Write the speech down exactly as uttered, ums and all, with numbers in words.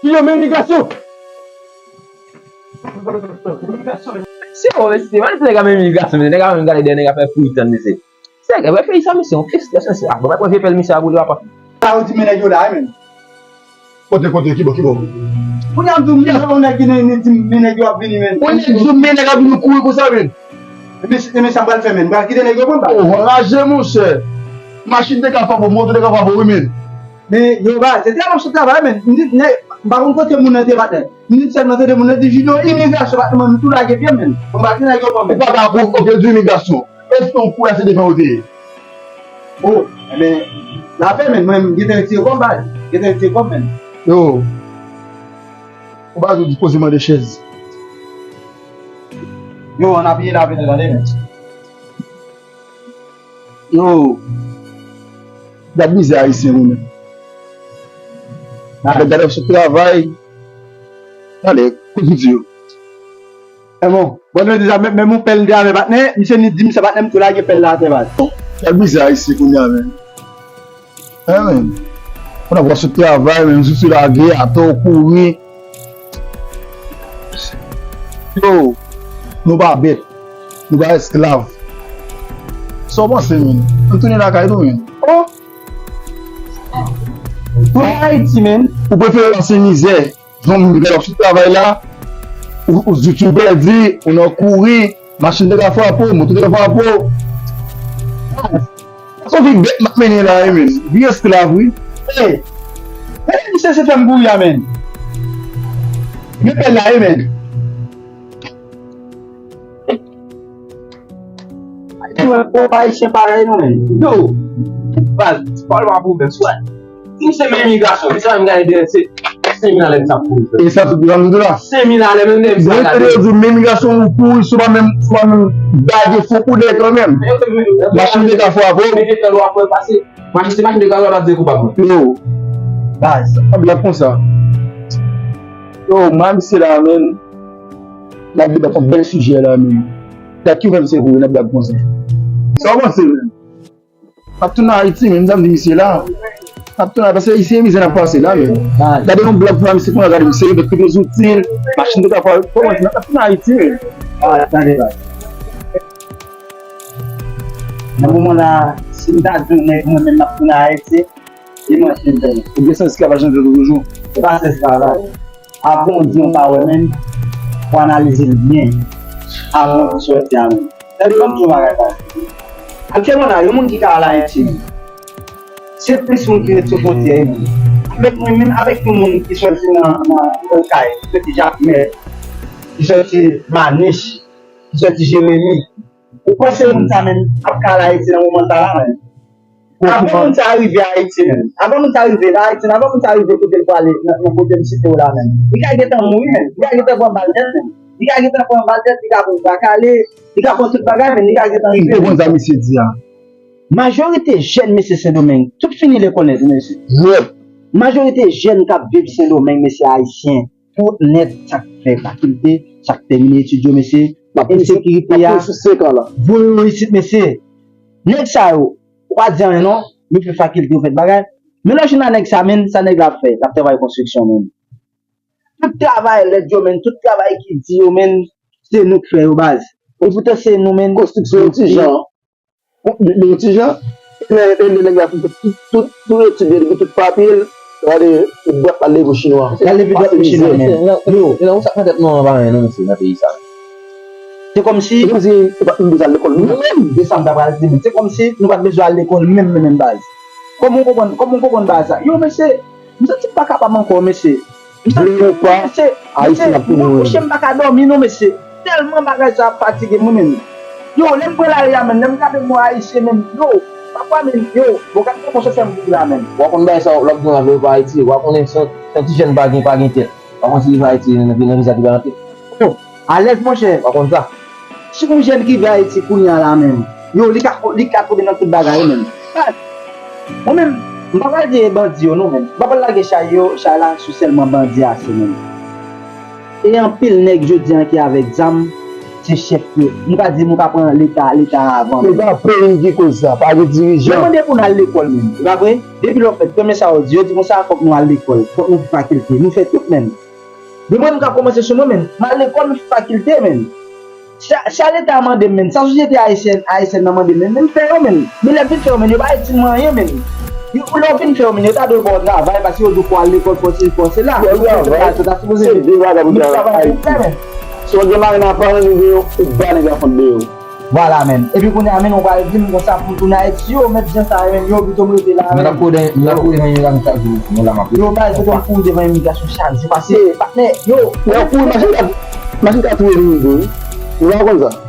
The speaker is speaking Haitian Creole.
Yo, men imigrasyon! Si bon, mesye, mwen di nèg a men imigrasyon, mesye, nèg a menm gade dèyè, nèg a fè kouri tann, mesye. Se nèg a fè peyi sa, mesye, yon estrès, mesye. Ah, bon, mwen pran vye pèl misye a pou li, papa. Sa yo di men nèg yo la, men. Kote, kote, ki bò, ki bò? Kounye a m di w, men yon nèg ki di men nèg yo ap vini, men. Yon nèg di men nèg ap vini kouri konsa, men. Mesye, mesye, sa m pral fè, men. M pral kite nèg yo pran bal. Oh, anraje, monchè. Machin te ka fè pou, moto te ka fè pou, wi, men. Men, yo, baz, se travay, m sot travay, men. M di, nèg, m pa konn kote moun nan te, patnè. M di sèlman tande moun nan di, Junior, imigrasyon, patnè, mwen, m tou lage pye m, men. Bon, patnè, nèg yo pran, men. Ou pa dakò, ok, di imigrasyon. Èske w kwè se devan yo te ye? Oh, men, l ap fè, men, mwen, m gentan retire kò m, baz. Gentan retire kò m, men. Yo, ou pa dispoze mande chèz. Yo, ann apiye la, vini, tande, men. Yo, gad mizè ayisyen, wi, men. Gade, gade, sou travay. Gade, kout di yo. E bon, bon, nou di sa, men, men yon pèl de avè patnè, misye ni di misye patnè, m tou lage pèl la atè, baz. Gad mizè ayisyen kounye a, men. Hein, men. Kounye a w ap sot travay, men, zouti lage, atò w kouri. Yo, nou pa bèt. Nou pa esklav. Sa w panse, men? Nou tounen lakay nou, men. Oh! Tounen Ayiti, men. Ou prefere pase mizè. Zanmi m, gade w ap sot travay la, ou, ou zouti w pèdi, ou nan kouri, machin te ka frape w, moto te ka frape w. Sa se vi bèt m ap mennen la, wi, men. Vi esklav, wi. Ey! Gade misye se fè m kouri a, men. Men pèl la, wi, men. Ayisyen, wè, pwòp Ayisyen parèy nou, men. Yo! Baz, pale pa pwoblèm, swè. Si se menm imigrasyon, misye menm gade dèyè, se senk mil alè misye ap kouri, frè. E sa tout moun di la. Senk mil alè, menm dèyè misye ap gade. Yo te di menm imigrasyon ou kouri, si w pa menm, si w pa menm gade fo kou dèyè kanmenm. Machin te ka frape w. Men te fè lwa pou l pase. Machin, se machin te ka frape, l ap di koupab mwen. Yo. Baz. An blag konsa. Yo, mwen misye la, men. N ap debat yon bèl sijè la, men. Gad ki fè misye kouri nan blag konsa. Sa w panse, men? N ap tounen Ayiti, men, sa m di misye la. N ap tounen, paske isi se mizè n ap pase la, men. Gade yon blag pou misye, kounye a gade misye, met tout zouti l, machin te ka fè, kòman n ap tounen Ayiti, men. Ah, tande. Nan moman la, si m ta di yon nèg mwen menm m ap tounen Ayiti, li mwen si m fè. Ou gen sans esklavaj nan tèt ou toujou? Se pa sans esklavaj. Avan w di yon pawòl, men, fò w analize l byen avan w sòti a, men. Tande, ban m di w yon bagay, baz. Aktyèlman la, yon moun ki ka al Ayiti, se plis moun ki ret sou fwontyè, men. Avèk mwen menm, avèk yon moun ki sòti nan, nan, nan Okay, ki sòti Jakmèl, ki sòti Manich, ki sòti Jeremi. Ou panse moun sa menm ap ka al Ayiti nan moman sa a, men? Avan moun sa a rive Ayiti menm. Avan moun sa a rive la Ayiti, avan moun sa a rive kote l prale, nan, nan kote m site w la menm. Li ka gentan mouri menm. Li ka gentan pran bal tèt menm. Li ka gentan pran bal tèt, li ka pran bwa kale, li ka pran tout bagay menm, li ka gentan rive. Ou konn sa misye di a? Majorite jèn mesye Sendomeng, tout fini lekòl nèt wi mesye. Nèt. Majorite jèn k ap viv Sendomeng, mesye ayisyen, tout nèt, sa k fè fakilte, sa k tèmine etid yo, mesye, ensekirite a, voye yo isit, mesye. Nèg sa yo, ou pa di anyen non, yo fè fakilte, yo fè bagay. Men lè w jwenn a nèg sa, men, sa nèg la ap fè, l ap travay konstriksyon, men. Tout travay lèd yo, men, tout travay ki di yo, men, se nou k fè yo, baz. Epoutan se nou, men. Konstriksyon yon ti jan. Bon, li, li yon ti jan. E lè, e lè nèg la fin fè tout, tout, tout etid li, li gen tout papye l, gade, li bwat la leve chinwa. L al leve dwat pou chinwa, men. Yo. Nan, nan, sa k nan tèt nou an pa anyen non, mesye, nan peyi sa. Se kòmsi. Se kòmsi nou pa t menm bezwen al lekòl nou menm. Se sa m ta pral di, men. Se kòmsi nou pa t bezwen al lekòl menm, menm, menm baz. Kòman w konprann, kòman w konprann bagay sa? Yo, mesye, m santi m pa kapab ankò, mesye. M santi, mesye, mesye, mwen kouche, m pa ka dòmi non, mesye. Tèlman bagay sa ap fatige mwen, menm. Yo, lè m pran lari a, menm, lè m gade mò ayisyen, menm, yo, papa, menm, yo, bon, gad kòman sa fè m viv la, menm. Ou pa konn bagay sa, lòt moun ap viv pa Ayiti, ou pa konnen se yon, se yon ti jèn pa gen, pa gen tèt. Ou pa konn si li vin Ayiti, nan, nan viza ki pa rantre. Yo, alèz, monchè. Ou pa konn sa. Si yon jèn ki vin Ayiti kounye a la, menm, yo, li ka, li ka tonbe nan tout bagay, menm. Mwen menm, m pa pral di e bandi yo non, menm. M pa pral lage chay yo, chay la sou sèlman bandi a, se menm. E anpil nèg jodi a ki avèk zam, se chèf yo. Nou ka di nou ka pran Leta, Leta avan. Se pa peyi ki koz sa, pa gen Yo dirijan. Mande pou n al lekòl menm. E pa vre? Depi lè w fèt, premye sa yo di, yo di konsa fòk nou al lekòl, fòk nou fè fakilte. Nou fè tout menm. Demen m ka kòmanse sou mwen menm. M al lekòl, m fè fakilte menm. Sa, sa Leta mande m menm, sa sosyete ayisyèn, ayisyèn nan mande m menm, m fè yo menm. Men lè m fin fè yo menm, yo pa itil mwen anyen menm. Yo, lè w fin fè yo menm, yo ta dwe ba w travay, paske yo di w fò w al lekòl, fò w sesi, fò w sela. Yo travay, se de bagay pou travay. Ayiti. Si w gen mari nan paran, li gen yon ba nèg la fon deyò. Vwala menm. Epi kounye a menm, ou pral di m konsa pou m tounen Ayiti, yo mèt jan sa menm, yo pito m rete la menm. Nan kou de nan kou de nan chak jou, nou la m ap Yo pral pito m kouri devan imigrasyon chak jou, paske patnè, yo. Lè w kouri, machin ka, machin ka touye moun tou, wi. Ou pa konn sa?